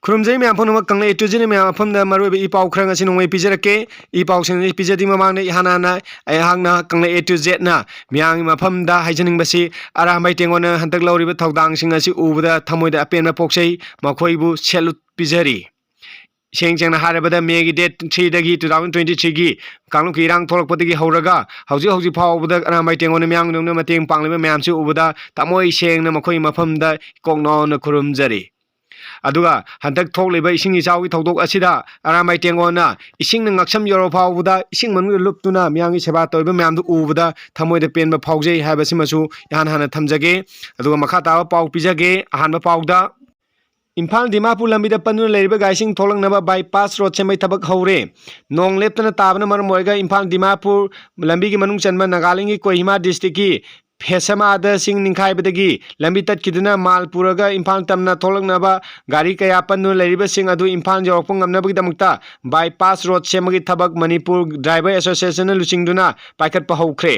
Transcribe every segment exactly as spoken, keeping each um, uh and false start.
ꯈꯨꯔꯨꯝꯖꯩ ꯃꯌꯥꯝ ꯄꯨꯝꯅꯃꯛ꯫ ꯀꯪꯂꯩ A to Z ꯃꯌꯥꯝ ꯃꯐꯝꯗ ꯃꯔꯨꯑꯣꯏꯕ ꯏ ꯄꯥꯎ ꯈꯔ ꯉꯁꯤ ꯅꯣꯡꯃꯩ ꯄꯤꯖꯔꯛꯀꯦ꯫ ꯏ ꯄꯥꯎꯁꯤꯡ ꯑꯁꯤ ꯄꯤꯖꯗ꯭ꯔꯤ ꯃꯃꯥꯡꯗ ꯏꯍꯥꯟ ꯍꯥꯟꯅ ꯑꯩꯍꯥꯛꯅ ꯀꯪꯂꯩ A to Zꯅ ꯃꯤꯌꯥꯝꯒꯤ ꯃꯐꯝꯗ ꯍꯥꯏꯖꯅꯤꯡꯕꯁꯤ, ꯑꯔꯥꯝꯕꯥꯏ ꯇꯦꯡꯒꯣꯟꯅ ꯍꯟꯗꯛ ꯂꯧꯔꯤꯕ ꯊꯧꯗꯥꯡꯁꯤꯡ ꯑꯁꯤ ꯎꯕꯗ ꯊꯃꯣꯏꯗ ꯑꯄꯦꯟꯕ ꯄꯣꯛꯆꯩ꯫ ꯃꯈꯣꯏꯕꯨ salute ꯄꯤꯖꯔꯤ꯫ ꯏꯁꯦꯡ ꯁꯦꯡꯅ ꯍꯥꯏꯔꯕꯗ, ꯃꯦꯒꯤ date threeꯗꯒꯤ two thousand twenty-threeꯒꯤ ꯀꯥꯡꯂꯨꯞꯀꯤ ꯏꯔꯥꯡ ꯊꯣꯛꯂꯛꯄꯗꯒꯤ ꯍꯧꯔꯒ ꯍꯧꯖꯤꯛ ꯍꯧꯖꯤꯛ ꯐꯥꯎꯕꯗ ꯑꯔꯥꯝꯕꯥꯏ ꯇꯦꯡꯒꯣꯟꯅ ꯃꯤꯌꯥꯝꯒꯤꯗꯃꯛ ꯃꯇꯦꯡ ꯄꯥꯡꯂꯤꯕ ꯃꯌꯥꯝꯁꯤ ꯎꯕꯗ ꯊꯃꯣꯏ ꯁꯦꯡꯅ ꯃꯈꯣꯏꯒꯤ ꯃꯐꯝꯗ ꯏꯀꯣꯛ ꯅꯧꯅ ꯈꯨꯔꯨꯝꯖꯔꯤ꯫ ꯑꯗꯨꯒ ꯍꯟꯗꯛ ꯊꯣꯛꯂꯤꯕ ꯏꯁꯤꯡ ꯏꯆꯥꯎꯒꯤ ꯊꯧꯗꯣꯛ ꯑꯁꯤꯗ ꯑꯔꯥꯝꯕꯥꯏ ꯇꯦꯡꯒꯣꯟꯅ ꯏꯁꯤꯡꯅ ꯉꯛꯁꯝ ꯌꯧꯔ ꯐꯥꯎꯕꯗ ꯏꯁꯤꯡ ꯃꯅꯨꯡꯗ ꯂꯨꯞꯇꯨꯅ ꯃꯤꯌꯥꯝꯒꯤ ꯁꯦꯕꯥ ꯇꯧꯔꯤꯕ ꯃꯌꯥꯝꯗꯨ ꯎꯕꯗ ꯊꯃꯣꯏꯗ ꯄꯦꯟꯕ ꯐꯥꯎꯖꯩ ꯍꯥꯏꯕꯁꯤꯃꯁꯨ ꯏꯍꯥꯟ ꯍꯥꯟꯅ ꯊꯝꯖꯒꯦ꯫ ꯑꯗꯨꯒ ꯃꯈꯥ ꯇꯥꯕ ꯄꯥꯎ ꯄꯤꯖꯒꯦ꯫ ꯑꯍꯥꯟꯕ ꯄꯥꯎꯗ, ꯏꯝꯐꯥꯜ ꯗꯤꯃꯥꯄꯨꯔ ꯂꯝꯕꯤꯗ ꯄꯟꯗꯨꯅ ꯂꯩꯔꯤꯕ ꯒꯥꯔꯤꯁꯤꯡ ꯊꯣꯛꯂꯛꯅꯕ bypass road ꯁꯦꯝꯕꯒꯤ ꯊꯕꯛ ꯍꯧꯔꯦ꯫ ꯅꯣꯡ ꯂꯦꯞꯇꯅ ꯇꯥꯕꯅ ꯃꯔꯝ ꯑꯣꯏꯔꯒ ꯏꯝꯐꯥꯜ ꯗꯤꯃꯥꯄꯨꯔ ꯂꯝꯕꯤꯒꯤ ꯃꯅꯨꯡ ꯆꯟꯕ ꯅꯥꯒꯥꯂꯦꯟꯒꯤ ꯀꯣꯍꯤꯃꯥ districtꯀꯤ ꯐꯦꯁꯃꯥꯗ ꯆꯤꯡ ꯅꯤꯡꯈꯥꯏꯕꯗꯒꯤ ꯂꯝꯕꯤ ꯇꯠꯈꯤꯗꯨꯅ ꯃꯥꯜ ꯄꯨꯔꯒ ꯏꯝꯐꯥꯜ ꯇꯝꯅ ꯊꯣꯛꯂꯛꯅꯕ ꯒꯥꯔꯤ ꯀꯌꯥ ꯄꯟꯗꯨꯅ ꯂꯩꯔꯤꯕꯁꯤꯡ ꯑꯗꯨ ꯏꯝꯐꯥꯜ ꯌꯧꯔꯛꯄ ꯉꯝꯅꯕꯒꯤꯗꯃꯛꯇ bypass road ꯁꯦꯝꯕꯒꯤ ꯊꯕꯛ ꯃꯅꯤꯄꯨꯔ Driver Associationꯅ ꯂꯨꯆꯤꯡꯗꯨꯅ ꯄꯥꯏꯈꯠꯄ ꯍꯧꯈ꯭ꯔꯦ꯫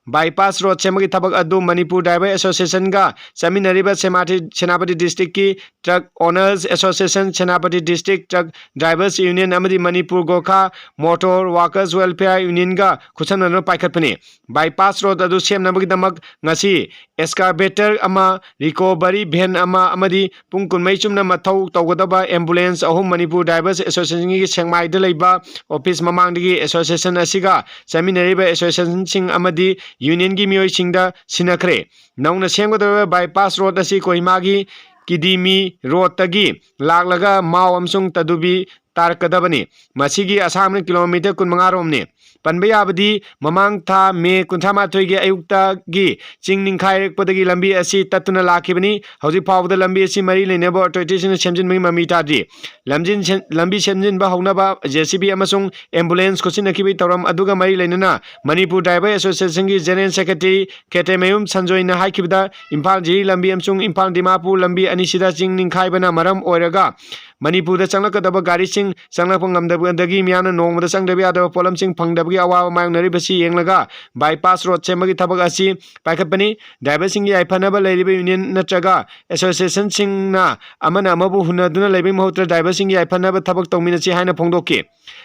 Bypass road ꯁꯦꯝꯕꯒꯤ ꯊꯕꯛ ꯑꯗꯨ Manipur Driver Associationꯒ ꯆꯠꯃꯤꯟꯅꯔꯤꯕ ꯁꯦꯃꯥꯊꯤ-, Senapati districtꯀꯤ Truck Owners Association, Senapati District Truck Drivers Union ꯑꯃꯗꯤ Manipur Gorkha Motor Workers Welfare Unionꯒ ꯈꯨꯠꯁꯝꯅꯗꯨꯅ ꯄꯥꯏꯈꯠꯄꯅꯤ꯫ Bypass road ꯑꯗꯨ ꯁꯦꯝꯅꯕꯒꯤꯗꯃꯛ ꯉꯁꯤ excavator ꯑꯃ, recovery van ꯑꯃ ꯑꯃꯗꯤ ꯄꯨꯡ ꯀꯨꯟꯃꯔꯤ ꯆꯨꯞꯅ ꯃꯊꯧ ꯇꯧꯒꯗꯕ ambulance ꯑꯍꯨꯝ ꯃꯅꯤꯄꯨꯔ Drivers Associationꯒꯤ ꯁꯦꯛꯃꯥꯏꯗ ꯂꯩꯕ office ꯃꯃꯥꯡꯗꯒꯤ association ꯑꯁꯤꯒ ꯆꯠꯃꯤꯟꯅꯔꯤꯕ associationꯁꯤꯡ ꯑꯃꯗꯤ unionꯒꯤ ꯃꯤꯑꯣꯏꯁꯤꯡꯗ ꯁꯤꯟꯅꯈ꯭ꯔꯦ꯫ ꯅꯧꯅ ꯁꯦꯝꯒꯗꯧꯔꯤꯕ bypass road ꯑꯁꯤ ꯀꯣꯍꯤꯃꯥꯒꯤ ꯀꯤꯗꯤꯃꯤ roadꯇꯒꯤ ꯂꯥꯛꯂꯒ ꯃꯥꯎ ꯑꯃꯁꯨꯡ ꯇꯗꯨꯕꯤ ꯇꯥꯔꯛꯀꯗꯕꯅꯤ꯫ ꯃꯁꯤꯒꯤ ꯑꯁꯥꯡꯕꯅ kilometre ꯀꯨꯟꯃꯉꯥ ꯔꯣꯝꯅꯤ꯫ ꯄꯟꯕ ꯌꯥꯕꯗꯤ, ꯃꯃꯥꯡ ꯊꯥ May ꯀꯨꯟꯊ꯭ꯔꯥ ꯃꯥꯊꯣꯏꯒꯤ ꯑꯌꯨꯛꯇꯒꯤ ꯆꯤꯡ ꯅꯤꯡꯈꯥꯏꯔꯛꯄꯗꯒꯤ ꯂꯝꯕꯤ ꯑꯁꯤ ꯇꯠꯇꯨꯅ ꯂꯥꯛꯈꯤꯕꯅꯤ꯫ ꯍꯧꯖꯤꯛ ꯐꯥꯎꯕꯗ ꯂꯝꯕꯤ ꯑꯁꯤ ꯃꯔꯤ ꯂꯩꯅꯕ authorityꯁꯤꯡꯅ ꯁꯦꯝꯖꯤꯟꯕꯒꯤ ꯃꯃꯤ ꯇꯥꯗ꯭ꯔꯤ꯫ ꯂꯝꯖꯤꯟ-, ꯂꯝꯕꯤ ꯁꯦꯝꯖꯤꯟꯕ ꯍꯧꯅꯕ JCB ꯑꯃꯁꯨꯡ ambulance ꯈꯨꯠꯁꯤꯟꯅꯈꯤꯕꯒꯤ ꯊꯧꯔꯝ ꯑꯗꯨꯒ ꯃꯔꯤ ꯂꯩꯅꯅ Manipur Driver Associationꯒꯤ General Secretary ꯈꯦꯇ꯭ꯔꯦꯃꯌꯨꯝ ꯁꯟꯖꯣꯏꯅ ꯍꯥꯏꯈꯤꯕꯗ, Imphal ꯖꯤꯔꯤ ꯂꯝꯕꯤ ꯑꯃꯁꯨꯡ ꯏꯝꯐꯥꯜ ꯗꯤꯃꯥꯄꯨꯔ ꯂꯝꯕꯤ ꯑꯅꯤꯁꯤꯗ ꯆꯤꯡ ꯅꯤꯡꯈꯥꯏꯕꯅ ꯃꯔꯝ ꯑꯣꯏꯔꯒ ꯃꯅꯤꯄꯨꯔꯗ ꯆꯪꯂꯛꯀꯗꯕ ꯒꯥꯔꯤꯁꯤꯡ ꯆꯪꯂꯛꯄ ꯉꯝꯗꯕꯗꯒꯤ ꯃꯤꯌꯥꯝꯅ ꯅꯣꯡꯃꯗ ꯆꯪꯗꯕ ꯌꯥꯗꯕ ꯄꯣꯠꯂꯝꯁꯤꯡ ꯐꯪꯗꯕꯒꯤ ꯑꯋꯥꯕ ꯃꯥꯌꯣꯛꯅꯔꯤꯕꯁꯤ ꯌꯦꯡꯂꯒ bypass road ꯁꯦꯝꯕꯒꯤ ꯊꯕꯛ ꯑꯁꯤ ꯄꯥꯏꯈꯠꯄꯅꯤ꯫ Driverꯁꯤꯡꯒꯤ ꯌꯥꯏꯐꯅꯕ ꯂꯩꯔꯤꯕ union ꯅꯠꯇ꯭ꯔꯒ associationꯁꯤꯡꯅ ꯑꯃꯅ ꯑꯃꯕꯨ ꯍꯨꯟꯅꯗꯨꯅ ꯂꯩꯕꯒꯤ ꯃꯍꯨꯠꯇ driverꯁꯤꯡꯒꯤ ꯌꯥꯏꯐꯅꯕ ꯊꯕꯛ ꯇꯧꯃꯤꯟꯅꯁꯤ ꯍꯥꯏꯅ ꯐꯣꯡꯗꯣꯛꯈꯤ꯫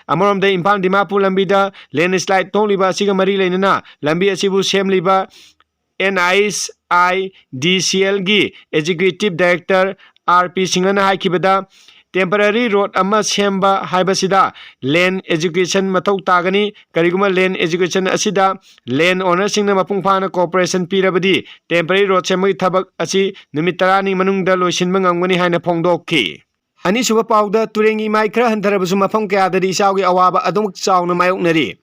ꯑꯃꯔꯣꯝꯗ ꯏꯝꯐꯥꯜ ꯗꯤꯃꯥꯄꯨꯔ ꯂꯝꯕꯤꯗ landslide ꯊꯣꯛꯂꯤꯕ ꯑꯁꯤꯒ ꯃꯔꯤ ꯂꯩꯅꯅ ꯂꯝꯕꯤ ꯑꯁꯤꯕꯨ ꯁꯦꯝꯂꯤꯕ NHIDCLꯒꯤ executive director R P ꯁꯤꯡꯍꯅ ꯍꯥꯏꯈꯤꯕꯗ, temporary road ꯑꯃ ꯁꯦꯝꯕ ꯍꯥꯏꯕꯁꯤꯗ land execution ꯃꯊꯧ ꯇꯥꯒꯅꯤ꯫ ꯀꯔꯤꯒꯨꯝꯕ land execution ꯑꯁꯤꯗ land ownerꯁꯤꯡꯅ ꯃꯄꯨꯡ ꯐꯥꯅ cooperation ꯄꯤꯔꯕꯗꯤ temporary road ꯁꯦꯝꯕꯒꯤ ꯊꯕꯛ ꯑꯁꯤ ꯅꯨꯃꯤꯠ ꯇꯔꯥꯅꯤ ꯃꯅꯨꯡꯗ ꯂꯣꯏꯁꯤꯟꯕ ꯉꯝꯒꯅꯤ ꯍꯥꯏꯅ ꯐꯣꯡꯗꯣꯛꯈꯤ꯫ ꯑꯅꯤꯁꯨꯕ ꯄꯥꯎꯗ, ꯇꯨꯔꯦꯟꯒꯤ ꯏꯃꯥꯏ ꯈꯔ ꯍꯟꯊꯔꯕꯁꯨ ꯃꯐꯝ ꯀꯌꯥꯗꯗꯤ ꯏꯆꯥꯎꯒꯤ ꯑꯋꯥꯕ ꯑꯗꯨꯃꯛ ꯆꯥꯎꯅ ꯃꯥꯌꯣꯛꯅꯔꯤ꯫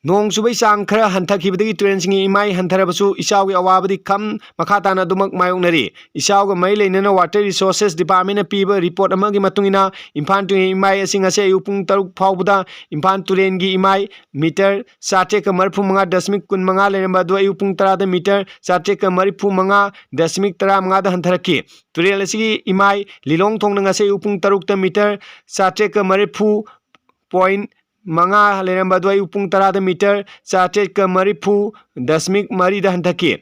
ꯅꯣꯡ ꯆꯨꯕꯒꯤ ꯆꯥꯡ ꯈꯔ ꯍꯟꯊꯈꯤꯕꯗꯒꯤ ꯇꯨꯔꯦꯜꯁꯤꯡꯒꯤ ꯏꯃꯥꯏ ꯍꯟꯊꯔꯕꯁꯨ ꯏꯆꯥꯎꯒꯤ ꯑꯋꯥꯕꯗꯤ ꯈꯝ ꯃꯈꯥ ꯇꯥꯅ ꯑꯗꯨꯃꯛ ꯃꯥꯌꯣꯛꯅꯔꯤ꯫ ꯏꯆꯥꯎꯒ ꯃꯔꯤ ꯂꯩꯅꯅ Water Resources Departmentꯅ ꯄꯤꯕ report ꯑꯃꯒꯤ ꯃꯇꯨꯡ ꯏꯟꯅ, ꯏꯝꯐꯥꯜ ꯇꯨꯔꯦꯜ ꯏꯃꯥꯏ ꯑꯁꯤ ꯉꯁꯤ ꯑꯌꯨꯛ ꯄꯨꯡ ꯇꯔꯨꯛ ꯐꯥꯎꯕꯗ ꯏꯝꯐꯥꯜ ꯇꯨꯔꯦꯜꯒꯤ ꯏꯃꯥꯏ meter ꯆꯥꯇ꯭ꯔꯦꯠꯀ ꯃꯔꯤꯐꯨ ꯃꯉꯥ ꯗꯁꯃꯤꯛ ꯀꯨꯟ ꯃꯉꯥ ꯂꯩꯔꯝꯕ ꯑꯗꯨ ꯑꯌꯨꯛ ꯄꯨꯡ ꯇꯔꯥꯗ meter ꯆꯥꯇ꯭ꯔꯦꯠꯀ ꯃꯔꯤꯐꯨ ꯃꯉꯥ ꯗꯁꯃꯤꯛ ꯇꯔꯥ ꯃꯉꯥꯗ ꯍꯟꯊꯔꯛꯈꯤ꯫ ꯇꯨꯔꯦꯜ ꯑꯁꯤꯒꯤ ꯏꯃꯥꯏ ꯂꯤꯂꯣꯡ ꯊꯣꯡꯅ ꯉꯁꯤ ꯑꯌꯨꯛ ꯄꯨꯡ ꯇꯔꯨꯛꯇ meter ꯆꯥꯇ꯭ꯔꯦꯠꯀ ꯃꯔꯤꯐꯨ point ꯃꯉꯥ ꯂꯩꯔꯝꯕ ꯑꯗꯨ ꯑꯌꯨꯛ ꯄꯨꯡ ꯇꯔꯥꯗ meter ꯆꯥꯇ꯭ꯔꯦꯠꯀ ꯃꯔꯤꯐꯨ ꯗꯁꯃꯤꯛ ꯃꯔꯤꯗ ꯍꯟꯊꯈꯤ꯫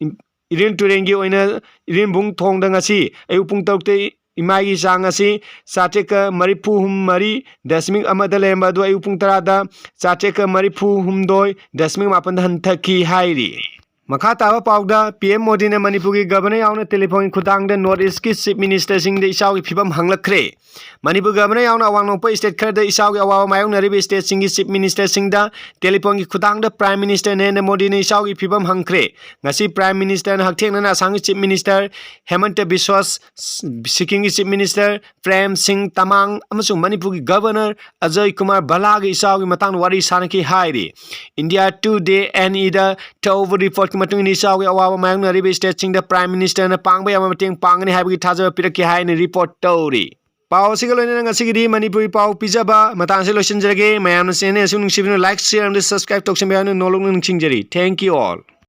ꯏꯝ-, ꯏꯔꯤꯜ ꯇꯨꯔꯦꯜꯒꯤ ꯑꯣꯏꯅ ꯏꯔꯤꯜꯕꯨꯡ ꯊꯣꯡꯗ ꯉꯁꯤ ꯑꯌꯨꯛ ꯄꯨꯡ ꯇꯔꯨꯛꯇ ꯏꯃꯥꯏꯒꯤ ꯆꯥꯡ ꯑꯁꯤ ꯆꯥꯇ꯭ꯔꯦꯠꯀ ꯃꯔꯤꯐꯨ ꯃꯔꯤ ꯗꯁꯃꯤꯛ ꯑꯃꯗ ꯂꯩꯔꯝꯕ ꯑꯗꯨ ꯑꯌꯨꯛ ꯄꯨꯡ ꯇꯔꯥꯗ ꯆꯥꯇ꯭ꯔꯦꯠꯀ ꯃꯔꯤꯐꯨ ꯍꯨꯝꯗꯣꯏ ꯗꯁꯃꯤꯛ ꯃꯥꯄꯟꯗ ꯍꯟꯊꯈꯤ ꯍꯥꯏꯔꯤ꯫ ꯃꯈꯥ ꯇꯥꯕ ꯄꯥꯎꯗ, P M ꯃꯣꯗꯤꯅ ꯃꯅꯤꯄꯨꯔꯒꯤ Governor ꯌꯥꯎꯅ telephoneꯒꯤ ꯈꯨꯠꯊꯥꯡꯗ North Eastꯀꯤ Chief Ministerꯁꯤꯡꯗ ꯏꯆꯥꯎꯒꯤ ꯐꯤꯕꯝ ꯍꯪꯂꯛꯈ꯭ꯔꯦ꯫ ꯃꯅꯤꯄꯨꯔ Governor ꯌꯥꯎꯅ ꯑꯋꯥꯡ ꯅꯣꯡꯄꯣꯛ state ꯈꯔꯗ ꯏꯆꯥꯎꯒꯤ ꯑꯋꯥꯕ ꯃꯥꯌꯣꯛꯅꯔꯤꯕ stateꯁꯤꯡꯒꯤ Chief Ministerꯁꯤꯡꯗ telephoneꯒꯤ ꯈꯨꯠꯊꯥꯡꯗ Prime Minister ꯅꯔꯦꯟꯗ꯭ꯔ ꯃꯣꯗꯤꯅ ꯏꯆꯥꯎꯒꯤ ꯐꯤꯕꯝ ꯍꯪꯈ꯭ꯔꯦ꯫ ꯉꯁꯤ Prime Ministerꯅ ꯍꯛꯊꯦꯡꯅꯅ ꯑꯁꯥꯝꯒꯤ Chief Minister ꯍꯦꯃꯟꯇ ꯕꯤꯁ꯭ꯋꯥꯁ, ꯁꯤꯛꯀꯤꯝꯒꯤ Chief Minister ꯄ꯭ꯔꯦꯝ ꯁꯤꯡ ꯇꯃꯥꯡ ꯑꯃꯁꯨꯡ ꯃꯅꯤꯄꯨꯔꯒꯤ Governor ꯑꯖꯌ ꯀꯨꯃꯥꯔ ꯚꯜꯂꯥꯒ ꯏꯆꯥꯎꯒꯤ ꯃꯇꯥꯡꯗ ꯋꯥꯔꯤ ꯁꯥꯅꯈꯤ ꯍꯥꯏꯔꯤ꯫ India Today ꯑꯦꯟ ꯏꯗ ꯇꯧꯕ reportꯀꯤ ꯃꯇꯨꯡ ꯏꯟꯅ, ꯏꯆꯥꯎꯒꯤ ꯑꯋꯥꯕ ꯃꯥꯌꯣꯛꯅꯔꯤꯕ stateꯁꯤꯡꯗ Prime Ministerꯅ ꯄꯥꯡꯕ ꯌꯥꯕ ꯃꯇꯦꯡ ꯄꯥꯡꯒꯅꯤ ꯍꯥꯏꯕꯒꯤ ꯊꯥꯖꯕ ꯄꯤꯔꯛꯈꯤ ꯍꯥꯏꯅ report ꯇꯧꯔꯤ꯫ ꯄꯥꯎ ꯑꯁꯤꯒ ꯂꯣꯏꯅꯅ ꯉꯁꯤꯒꯤꯗꯤ ꯃꯅꯤꯄꯨꯔꯤ ꯄꯥꯎ ꯄꯤꯖꯕ ꯃꯇꯥꯡꯁꯤ ꯂꯣꯏꯁꯤꯟꯖꯔꯒꯦ꯫ ꯃꯌꯥꯝꯅ channel ꯑꯁꯤ ꯅꯨꯡꯁꯤꯕꯤꯗꯨꯅ like, share ꯑꯃꯗꯤ subscribe ꯇꯧꯁꯟꯕꯤꯌꯨ ꯍꯥꯏꯅ ꯅꯣꯂꯨꯛꯅ ꯅꯤꯡꯁꯤꯡꯖꯔꯤ꯫ Thank you all꯫